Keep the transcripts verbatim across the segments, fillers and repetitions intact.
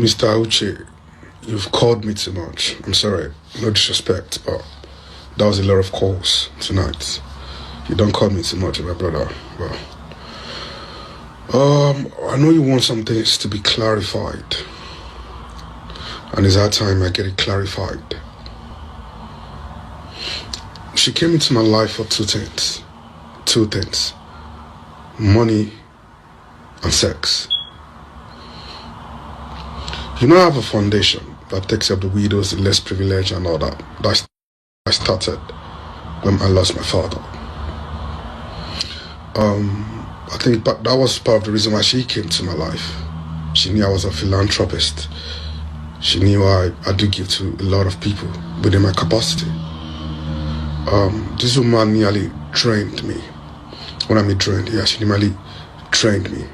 Mister Uche, you've called me too much. I'm sorry, no disrespect, but that was a lot of calls tonight. You don't call me too much, my brother. But um, I know you want some things to be clarified, and it's high time I get it clarified. She came into my life for two things, two things: money and sex. You know, I have a foundation that takes up the widows, the less privileged, and all that. That I started when I lost my father. Um, I think, but that was part of the reason why she came to my life. She knew I was a philanthropist. She knew I, I do give to a lot of people within my capacity. Um, this woman nearly drained me. When I mean drained, yeah, she nearly drained me.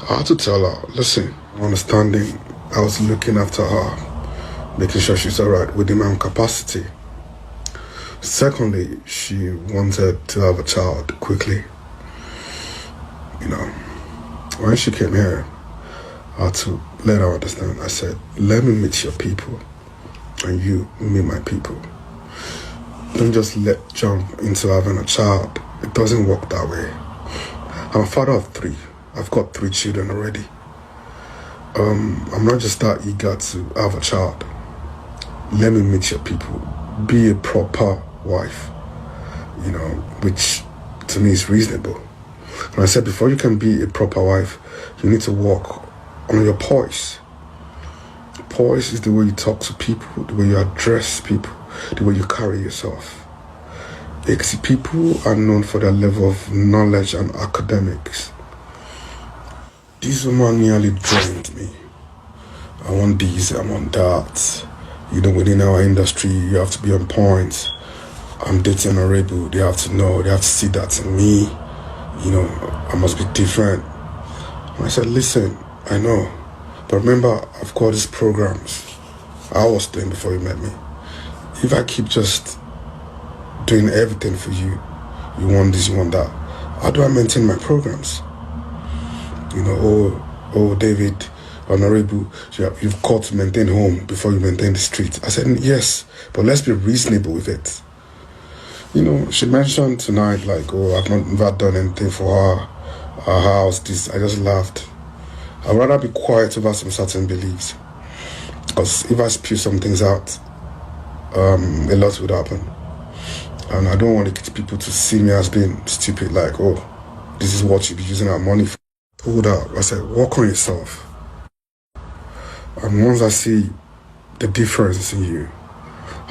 I had to tell her, listen, understanding, I was looking after her, making sure she's all right within my own capacity. Secondly, she wanted to have a child quickly. You know, when she came here, I had to let her understand. I said, let me meet your people, and you meet my people. Don't just let jump into having a child. It doesn't work that way. I'm a father of three. I've got three children already. Um, I'm not just that eager to have a child. Let me meet your people. Be a proper wife, you know, which to me is reasonable. And I said, before you can be a proper wife, you need to work on your poise. Poise is the way you talk to people, the way you address people, the way you carry yourself. Ekiti people are known for their level of knowledge and academics. This woman nearly drained me. I want this, I want that. You know, within our industry, you have to be on point. I'm dating Honorable. They have to know. They have to see that in me. You know, I must be different. And I said, listen, I know. But remember, I've got these programs I was doing before you met me. If I keep just doing everything for you, you want this, you want that, how do I maintain my programs? You know, oh, oh, David, Honorable, you have, you've got to maintain home before you maintain the street. I said, yes, but let's be reasonable with it. You know, she mentioned tonight, like, oh, I've not, never done anything for her, her house, this. I just laughed. I'd rather be quiet over some certain beliefs. Because if I spew some things out, um, a lot would happen. And I don't want the people to see me as being stupid, like, oh, this is what you'll be using our money for. Hold up. I said, work on yourself. And once I see the difference in you,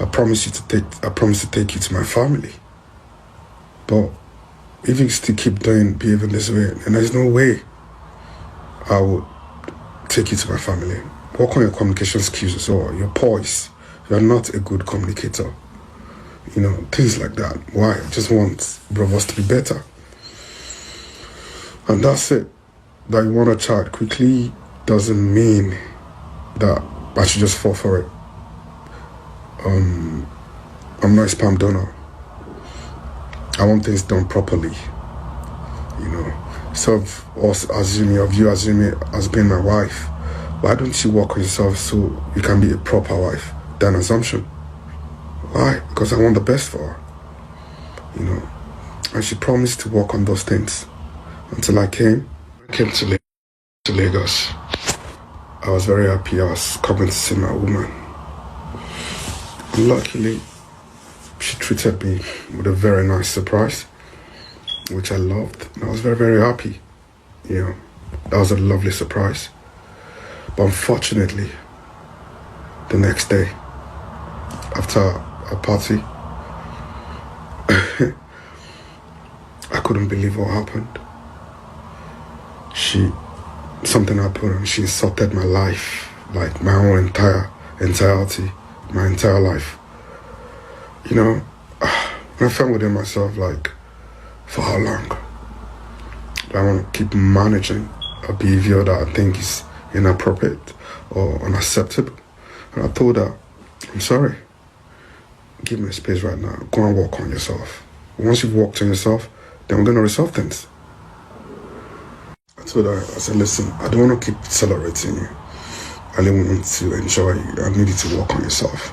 I promise you to take I promise to take you to my family. But if you still keep doing behaving this way, then there's no way I would take you to my family. Work on your communication skills as well, your poise. You're not a good communicator. You know, things like that. Why? I just want both of us to be better. And that's it. That you want a child quickly doesn't mean that I should just fall for it. Um, I'm not a sperm donor. I want things done properly. You know, so of us assuming, of you assuming as being my wife, why don't you work on yourself so you can be a proper wife? That's an assumption. Why? Because I want the best for her. You know, and she promised to work on those things until I came. I came to, La- to Lagos. I was very happy. I was coming to see my woman. And luckily, she treated me with a very nice surprise, which I loved. And I was very, very happy. You know, that was a lovely surprise. But unfortunately, the next day, after a party, I couldn't believe what happened. She, something happened, and she insulted my life, like, my whole entire entirety, my entire life. You know, I found within myself, like, for how long do I want to keep managing a behavior that I think is inappropriate or unacceptable? And I told her, I'm sorry. Give me a space right now. Go and work on yourself. Once you've worked on yourself, then we're going to resolve things. I told her, I said, listen, I don't want to keep celebrating you. I really want to enjoy you. I need you to work on yourself."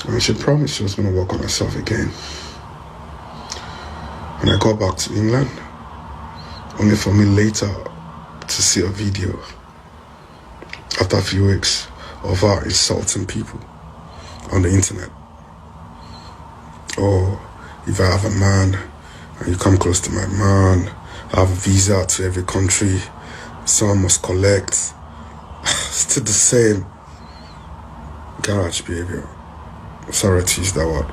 And she promised she was going to work on herself again. When I got back to England, only for me later to see a video after a few weeks of her insulting people on the internet. "Oh, if I have a man and you come close to my man, I have a visa to every country, someone must collect." Still the same garage behavior. Sorry to use that word.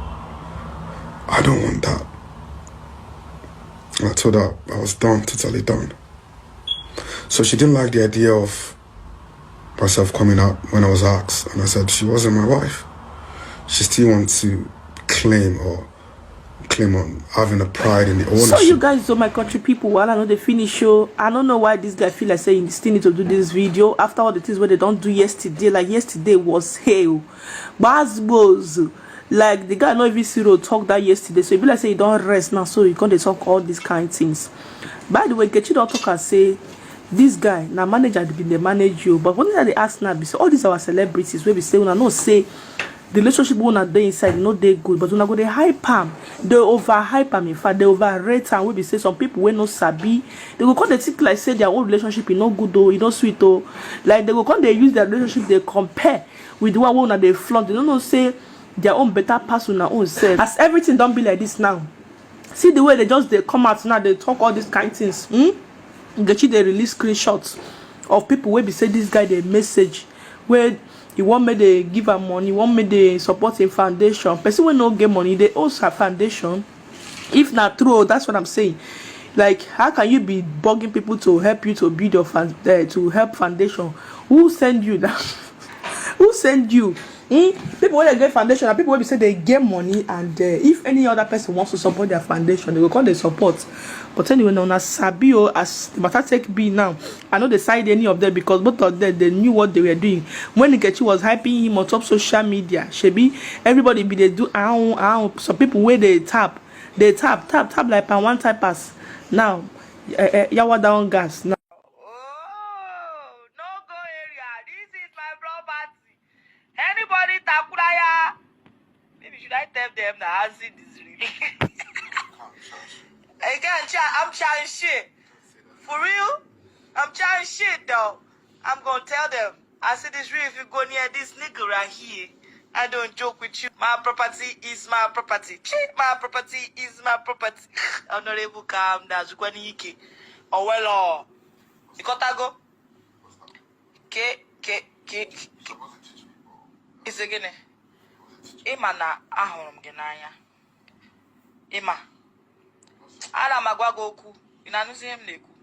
I don't want that. And I told her I was done, totally done. So she didn't like the idea of myself coming out when I was asked, and I said she wasn't my wife. She still wants to claim or claim on having a pride in the ownership. So you guys, so my country people, while I know they finish show, I don't know why this guy feel like saying he still need to do this video after all the things where they don't do yesterday. Like, yesterday was hell. Gbazgbos. Like, the guy not even see road talk that yesterday. So he be like say he don't rest now. So he can't talk all these kind things. By the way, Nkechi don't talk and say this guy, now manager been the manage you. But when they ask now, be say all these our celebrities, where we say, "Una know say the relationship wey una dey inside no dey good," but una go dey hype am, dey over hype am. In fact, dey overrate am. Wey be say some people wey no sabi, they go come dey think like say their own relationship e no good o, e no sweet o. Like, they go come dey use their relationship dey compare with the one wey una dey flaunt. They no know say their own better pass una own sef. As everything don be like this now, see the way they just dey come out now, dey talk all these kind things. Hmm? Nkechi dey release screenshots of people wey be say this guy dey message, wey he wan make they give am money, wan make they support him foundation. Person wey no get money, they owe her foundation. If na true, that's what I'm saying. Like, how can you be bugging people to help you to build your fan, uh, to help foundation? Who send you that? Who send you? Hmm? People wey dey get foundation are people wey be say they get money, and uh, if any other person wants to support their foundation, they go come dey support. But anyway, now na sabi o, as the matter take be now. I no dey side any of them because both of them, they knew what they were doing. When Nkechi was hyping him on top social media, shebi everybody be dey do ahun ahun. Some people wey dey tap, dey tap tap tap like pan one typers. Now, uh, uh, yawa down gas now. Oh, no go area. This is my property. Anybody takuraya? Maybe should I tell them that acid is real? Again, I'm trying shit. For real? I'm trying shit though. I'm gonna tell them. I said this real if you go near this nigga right here. I don't joke with you. My property is my property. Chi, my property is my property. Honorable, calm down. Zukwani Ike. Oh, well, oh. Ikotago. Ke, ke, ke, ke. Ise gịnị? Ị ma na ahụrụ m gị n'anya. Ị ma. Ana m agwa gị okwu. Ị na-anụzi ihe m na-ekwu?